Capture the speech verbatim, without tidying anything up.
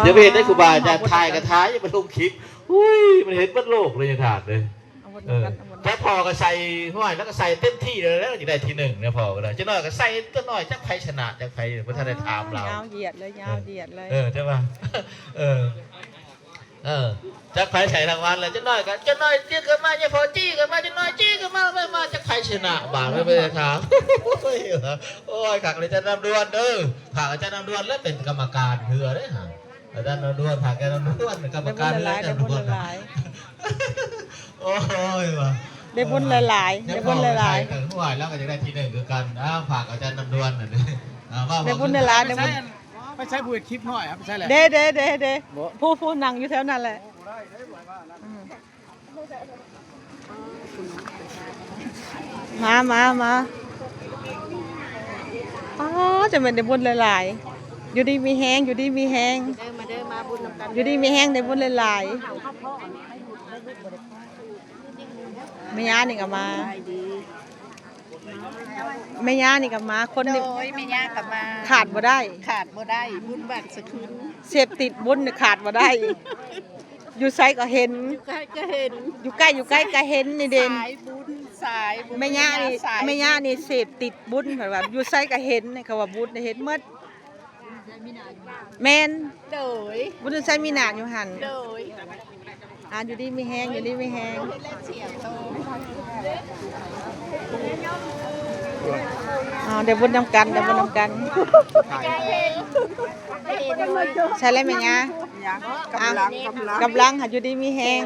เดี๋ยวไปเห็นได้ครูบาอาจารย์ทายกระทายยังมาลงคลิป อุ้ย มันเห็นเบิดโลกเลยยังถามเลย เอาบน เออ กันเอาบน แต่พ่อก็ใส่ห้วยแล้วก็ใส่เต็มที่เลยแล้วจะได้ที่หนึ่งเนี่ยพ่อก็ได้เจ้าน้อยก็ใส่ตัวน้อยจักไผชนะจักไผบ่ทันได้ถามเรา ยาวเหยียดเลย ยาวเหยียดเลย เออใช่ปะ เออ เออจักไผใส่รางวัลแล้วเจ้าน้อยก็เจ้าน้อยเตี้ยก็มาเนี่ยพ่อจี้ก็มาเจ้าน้อยจี้ก็มาไม่มาจักไผชนะบาดไม่ไปถาม โอ้ย โอ้ยขักเลยเจ้าน้ำดวนเด้อขักอาจารย์น้ำดวนแล้วเป็นกรรมการเฮือเด้อฮะ อาจารย์นำดวนผักแกนำดวนกรรมการ ได้บุญหลายๆ เรื่องนำดวน ได้บุญหลายๆ โอ้ยว่ะ ได้บุญหลายๆ ได้บุญหลายๆ แต่ผู้ไหวแล้วก็จะได้ที่หนึ่งคือกันนะผักอาจารย์นำดวนน่ะ อ่าว่า ได้บุญหลายๆ ได้บุญ ไม่ใช่ผู้เฮ็ดคลิปน้อยครับไม่ใช่แหละ เด้เด้เด้เด้ ผู้ผู้นั่งอยู่แถวนั้นแหละ อืม มามามา อ๋อ จะเป็นได้บุญหลายๆ อยู่ดีมีแฮง อยู่ดีมีแฮง เด้อมาเด้อมาบุญนำกัน อยู่ดีมีแฮง ได้บุญหลายๆ แม่ย่านี่ก็มา แม่ย่านี่ก็มา คน โด นี่ ยแม่ย่าก็มา ขาดบ่ได้ ขาดบ่ได้ บุญบาทสะคืน เสพติดบุญนี่ขาดบ่ได้ อยู่ไสก็เห็น อยู่ใกล้ก็เห็น อยู่ใกล้อยู่ใกล้ก็เห็นนี่เด่น สายบุญ สายบุญ แม่ย่านี่ สายบุญ แม่ย่านี่เสพติดบุญ เพิ่นว่าอยู่ไสก็เห็น เขาว่าบุญเห็นหมด แม่น โดย บุญอยู่ไสมีหน้าอยู่หั่น โดย อ่า อยู่ดีมีแฮง อยู่ดีมีแฮง อ่า เดี๋ยวบุญนำกัน เดี๋ยวบุญนำกัน ใช่แล้วแม่ย่า กำลัง กำลัง กำลังค่ะ อยู่ดีมีแฮง